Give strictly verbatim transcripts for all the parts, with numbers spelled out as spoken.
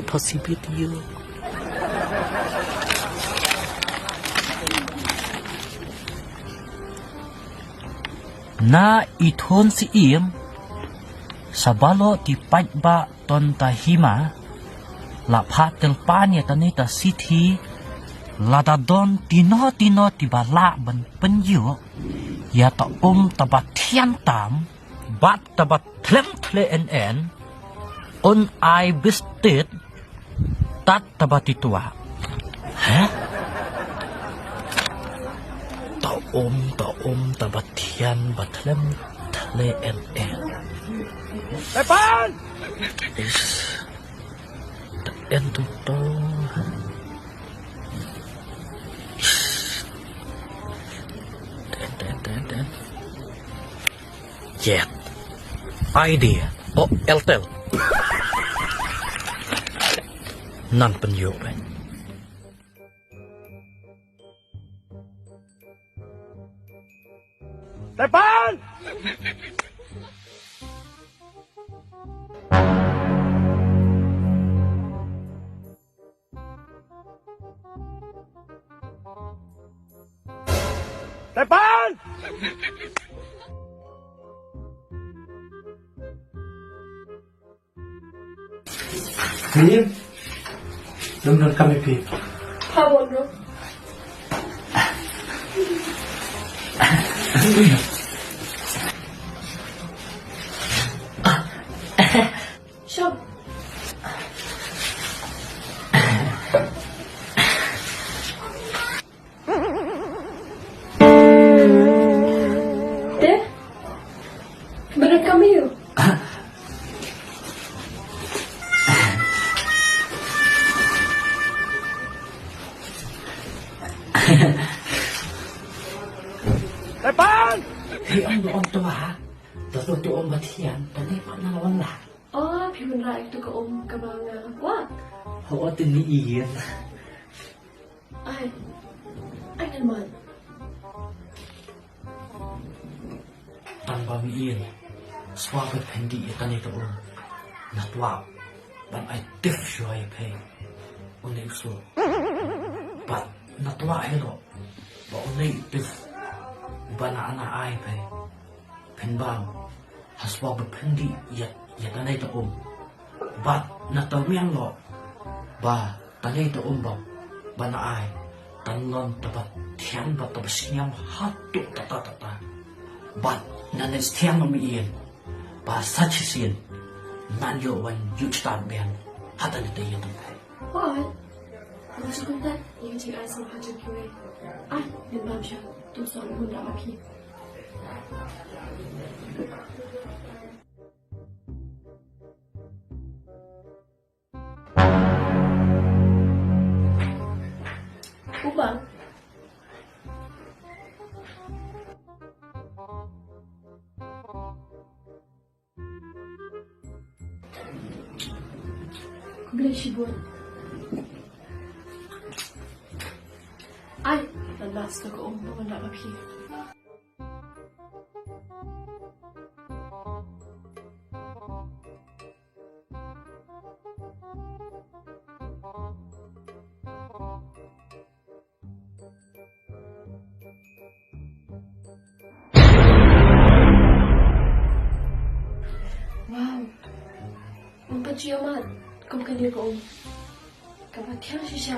Possibility. Na i thon si im, sa balo ti pait ba ton ta hima, la pha tel pan ya tani ta sithi, la da don tino tino ti ba la ban penyu, ya ta um ta ba thian tam, bat ta ba thlem thle en en, un ai bistit, tat ta ba ti tua. Heh? Ta um, ta um, ta ba thian, ba thlem, thle en en. Tepan! Ish. Ta en tu to. Ish. Ta en, ta en, ta en, ta en. Jet. Idea. Oh, Airtel. Nan penyo ben. Tepan! Tepan! Nim, dum dum kami pi. Pha bon dum. Shop. Te? Berat kami yuk. Tepan! Hei, om do om to ha. To to to om batian, tadi pat na lawan lah. Oh, phi wanrah ïa katu ka um kaba nga kwah. Ho, te ni ïa. Ai. Ai ngan man. Tang ba mi ïa. Shuwa ba phin dih ïa kane ka um, nga kwah ban ai tip shuwa ïa phi. Une u shuh. Bad nga kwah hi ruh ba une u tip uba nga, nga ai phi, phin bam ha shuwa ba phin dih ïa, ïa kane ka um. Bad nga tyrmiang ruh ba kane ka um ba, ba nga ai, kan long kaba thiang bad kaba sngewbha haduh katta katta. Bad nga ngeit thiang ma ïa ba sa shisien ngan ïoh wan ïuh stad biang ha kane ka ïing jong phi. Hooid. Nga shu kyntait ïa ka jingai sngewbha jong kiwei. Ai, ngin bam sha, to sa u bun da ma phi. U Bang. Khublei shibun. Ai, la last ka um ba ngan da ma phi. Wow. Ngam pat ju ïohmad kum kane ka um. Kaba thiang shisha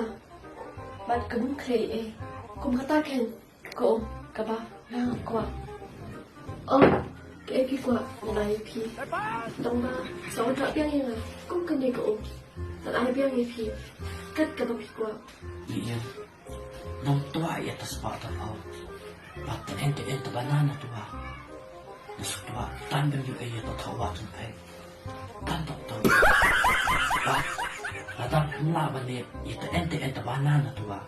bad ka bun khrei eh. Kum kata kein ka um kaba nga kwah. Oh, kaei phi kwah ngan ai ïa phi. Tang ba sa wanrah biang ïa nga kum kane ka um. Ngan ai biang ïa phi kat kaba phi kwah. Ïa, ïa. Ngam kwah ïa ta spah ta phew. Bad ta en ta en ta ba nga nga kwah. Nga shu kwah tang ban ïoh ïa ta thawat jong phi. Tang ta ta. Bad lada phim lah ban ïoh ïa ta en ta en ta ba nga nga kwah,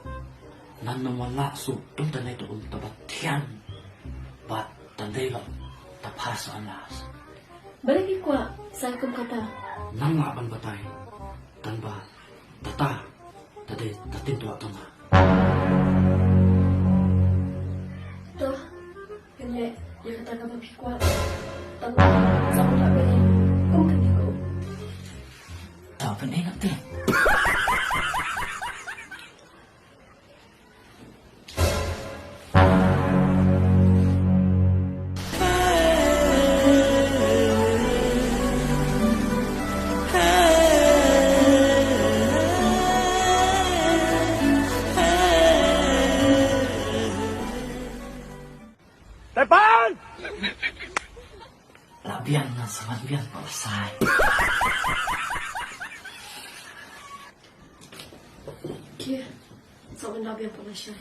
ngan nym wanrah shuh kum kane ka um ta ba thiang. Bad ta dei la ta first and last. Balei phi kwah sa kum kata? Ngam lah ban batai. Tang ba kata, ta dei ka ktien twat jong nga. To, phin leh ïa kata kaba phi kwah. Tang ba sa wanrah biang ïa nga kum kane ka um. To phin ïa nga te. La biang na sa wan biang pa la sai. Kia, sa wan la biang pa la sai.